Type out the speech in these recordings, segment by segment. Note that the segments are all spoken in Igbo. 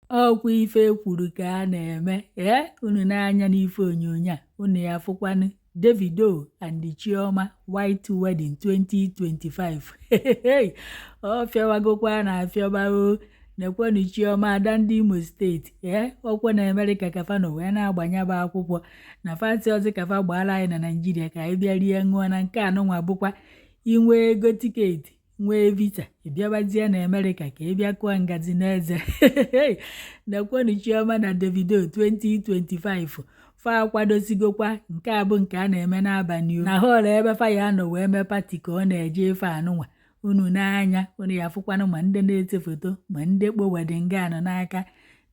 Ọkwa ife ekwuru ka a na-eme. Ee, unu n'anya n'ife onyonyo a, unu ya afụkwanụ Davido and Chioma White Wedding 2025. Ọ fịawagokwa na afịọba o. Nekwenụ Chioma, ada ndị Imo Steeti. Ee, ọkwa na Amerịka ka fa nọ wee na-agbanya bụ akwụkwọ na fasi ọzọ ka fa gbaala anyị na Naijiria ka anyị bịa rie ṅụọ. Na nke anụnwa bụkwa inwe ego ticket, nwee visa, ịbịabazie na Amerịka ka ị bịa kụọ ngazi n'eze. Nekwenụ Chioma na Davido 2025. Fa akwadosigokwa. Nke a bụ nke a na-eme n'abalị na hall ebe fa ya anọ wee mee party ka ọ na-eje. Ife anụnwa unu n'anya, unu ya afụkwanụ ma ndị na-ese foto ma ndị kpo wedding gown n'aka.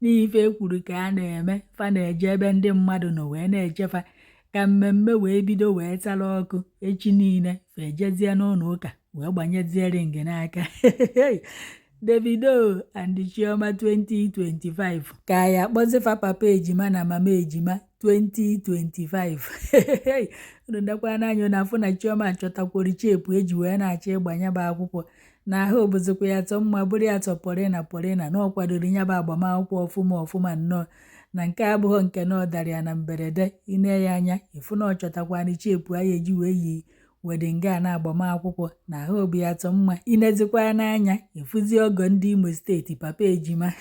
N'ife ekwuru ka a na-eme, fa na-eje ebe ndị mmadụ nọ wee na-echefa ka mmemme wee bido wee tara ọkụ. Echi niile fa ejezie n'ụlọ ụka wee gbanyezie ring n'aka. Davido and Chioma 2025 ka ya akpọzifa papa ejima na mama ejima 2025. Unu nekwa n'anya na afụ na Chioma chọtakwuru chepu eji wee na-achọ ịgbanye bụ akwụkwọ na ahụ bụzikwa ya tọ mma, bụrụ ya tọ pọrịna pọrịna na ọ kwadoro ya bụ agbamakwụkwọ ọfụma ọfụma nnọọ. Na nke abụghị nke na ọ dara ya na mberede. Ine ya anya, ịfụ na ọ chọtakwana chepu a ya eji wee yi wedding gown na agbamakwụkwọ na ahụ bụ ya tọ mma. Inezikwa n'anya, ịfụzi ọgọ ndị Imo Steeti, papa ejima,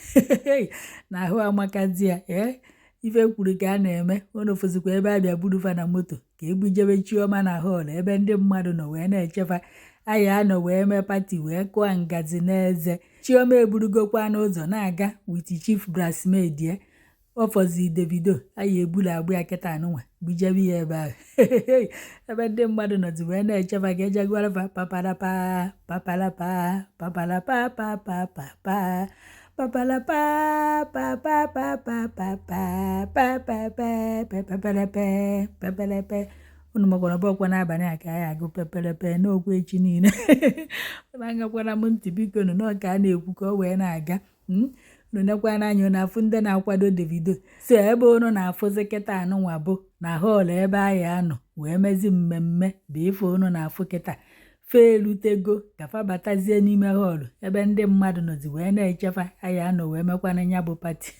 na ahụ amakazi ya. Ee, ife kwuru ka a na-eme. Unu fụzikwa ebe a bịa buru fa na moto ka ebujebe Chioma na hall ebe ndị mmadụ nọ wee na-echefa aya anọ wee mee party wee kụọ ngazi n'eze. Chioma eburugokwa n'ụzọ na-aga with chief bridesmaid ya. Ọ fọzi Davido aya ebulu agbụ ya kịta anụnwa bujebe ya ebe ahụ ebe ndị mmadụ nọzi wee na-echefa ka ejegwarafa papalapa papalapa papalapa papapa papalapa papapapapapa papapapa pepelepe. Unu makwara ọbọkwa n'abalị a ka anyị agụ pepelepe n'okwu echi niile. Unu aṅakwara m ntị, biko nụ, nọọ ka a na-ekwu ka ọ wee na-aga. Unu nekwa n'anya, unu afụ ndị na-akwado Davido. So ebe unu na-afụzi kịta anụnwa bụ na hall ebe anyị anọ wee mezi mmemme bụ ife unu na-afụ kịta. Fe erutego ka fa batazie n'ime hall ebe ndị mmadụ nọzi wee na-echefa anyị anọ wee mekwana ya bụ party.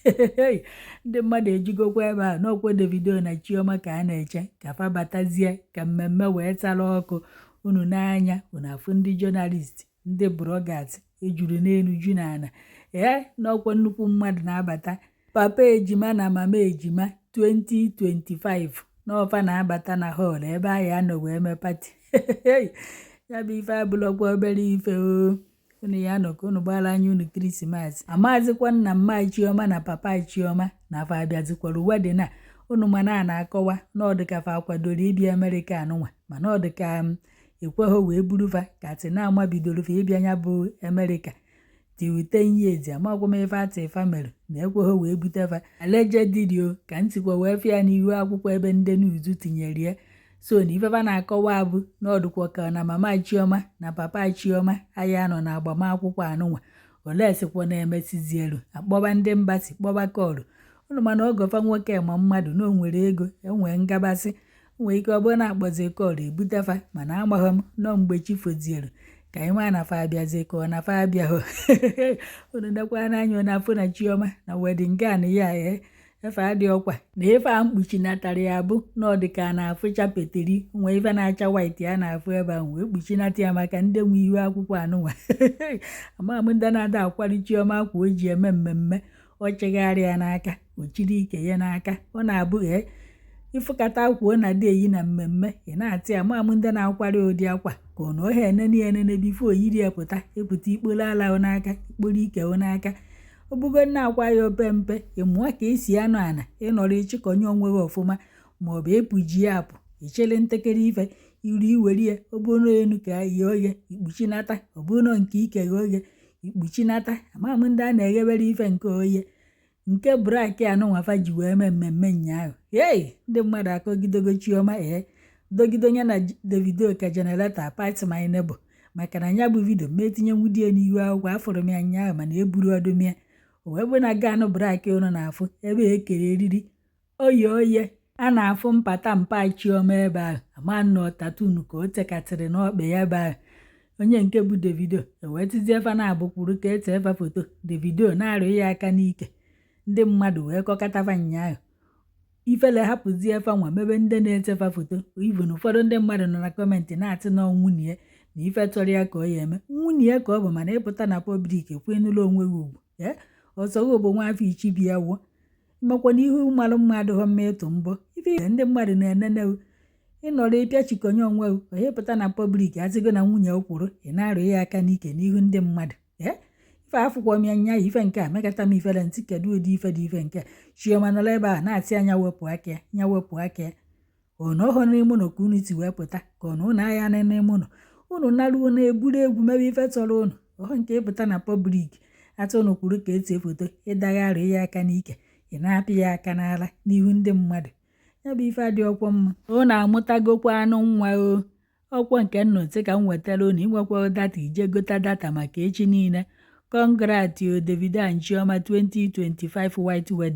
Ndị mmadụ ejigokwa ebe a n'ọkwa Davido na Chioma ka a na-eche ka fa batazie ka mmemme wee tara ọkụ. Unu n'anya, unu afụ ndị journalist, ndị bloggers ejuru n'elu ju n'ala. Ee, n'ọkwa nnukwu mmadụ na-abata. Papa ejima na mama ejima 2025 n'ọfa na-abata na hall ebe anyị anọ wee mee party. Ya bụ ife abụlọkwa obere ife o. Unu ya nọ ka unu gbara anya unu Krismas. Amazikwa nna mma Chioma na papa Chioma na fa abịazikwara wedding a. Unu mana a na-akọwa na ọ dịka fa kwadoro ịbịa Amerịka anụnwa, mana ọ dịka ekweghị wee buru fa ka tị na-ama bidoro fa ịbịa ya bụ Amerịka till 10 years. Amakwa m ife atị fa mere na ekweghị wee bute fa, allegedly o, ka ntikwa wee fịa n'ihu akwụkwọ ebe ndị news tinyere ya. So na ife fa na-akọwa bụ na ọ dịkwa ka na mama Chioma na papa Chioma anyị anọ na agbamakwụkwọ anụnwa olesikwa na-emesizielu akpọba ndị mba si kpọba kọlụ unu. Mana ọgọfa nwoke ma mmadụ na o nwere ego enwee ngabasị nwee ike ọ bụrụ na akpọzi kọlụ ebutefa, mana amaghị m nọ mgbe chi fozielu ka anyị maa na fa abịazie ka ọ na fa abịaghị. Unu nekwa n'anya, unu afụ na Chioma na wedding gown ya. Ee, efe adị ọkwa na ife a mkpuchinatara ya bụ na ọ dị ka a na-afụcha peteri nwee ife na-acha white a na-afụ ebe ahụ wee kpuchinata ya maka ndị nwe ihu akwụkwọ anụnwa. Ama m ndị na-ada akwali Chioma akwa o ji eme mmemme. Ọ chegharịa n'aka, o chiri ike ya n'aka. Ọ na-abụ ee, ịfụkata akwa ọ na-adị eyi na mmemme, ị na-atị ya. Ama m ndị na-akwari ụdị akwa ka ọ na ọha enene ya enene before yiri ya pụta ịpụta. Ikporo ala n'aka, ikporo ike n'aka, ọ bụgo nna akwa ya ope mpe. Ịmụọ ka esi anọ ana ịnọrọ ịchịkọnye onwe gị ọfụma, maọbụ ịpụ ji ya apụ ịchịrị ntekere ife iru iwere ya. Ọ bụrụ enu ka ghe oghe, ikpuchinata. Ọ bụrụ nke ike ghe oghe, ikpuchinata. Ama m ndị a na-eghebere ife nke oye nke black anụnwafa ji wee mee mmemme nyaahụ. Hei, ndị mmadụ akọgidego Chioma, ee, dogide onye na Davido ka generator pass my neighbor, maka na ya bụ video ma etinye nwudie n'ihu akwụkwọ. Afụrụ m ya nyaahụ, mana eburu ọdụm ya o wee bụ na gown black unu na-afụ ebe e kere eriri oye oye a na-afụ mpata mpa Chioma ebe ahụ. Ama nnọọ tattoo ka o tekatịrị n'ọkpa ya ebe ahụ. Onye nke bụ Davido ewee tizie fa na-abụkwuru ka ete efa foto. Davido na-arụ ya aka n'ike. Ndị mmadụ wee kọkọtaba nyaahụ. Ifele hapụzie fanwa mebe ndị na-esefa foto. Even ụfọdụ ndị mmadụ nọ na comment na-atị na nwunye ya na ife chọrọ ya ka ọ ya eme nwunye ya ka ọ bụ, mana ịpụta na public ekwenụla onwe gị ugwu. Ee, ọsọgụ bụ nwa afọ ichi bịa wuo makwa na ihu mmalụ mma adịghọ mma ịtụ mbọ. Ife ndị mmadụ na-enene, ịnọrọ ịpịachikonye onwe gị, onye pụta na public asịgo na nwunye kwụrụ, ị na-arụ ya aka n'ike n'ihu ndị mmadụ. Ee, ife afụkwọ m ya nya ya. Ife nke a mekata m ifere ntị. Kedu ụdị ife dị ife nke a? Chioma nọrọ ebe a na-asị anya wepụ aka ya, nya wepụ aka ya. Ọ na ọhụrụ n'ime ụlọ ka unu si wee pụta, ka ọ na ụnụ agha n'ime ụlọ unu naruo na-eburu egwu mebe ife chọrọ unu ọhụ nke ịpụta na public atụ unu kwuru ka esi foto ịdagharị ya aka n'ike, ị na-apị ya aka n'ala n'ihu ndị mmadụ. Ya bụ ife adị ọkwọ mma. Unu amụtagokwa anụ nwa o. Ọkwọ nke nnụ ntị ka m wetara unu. Inwekwa data, ije gota data maka echi niile. Congrats o, Davido and Chioma, 2025 white wedding.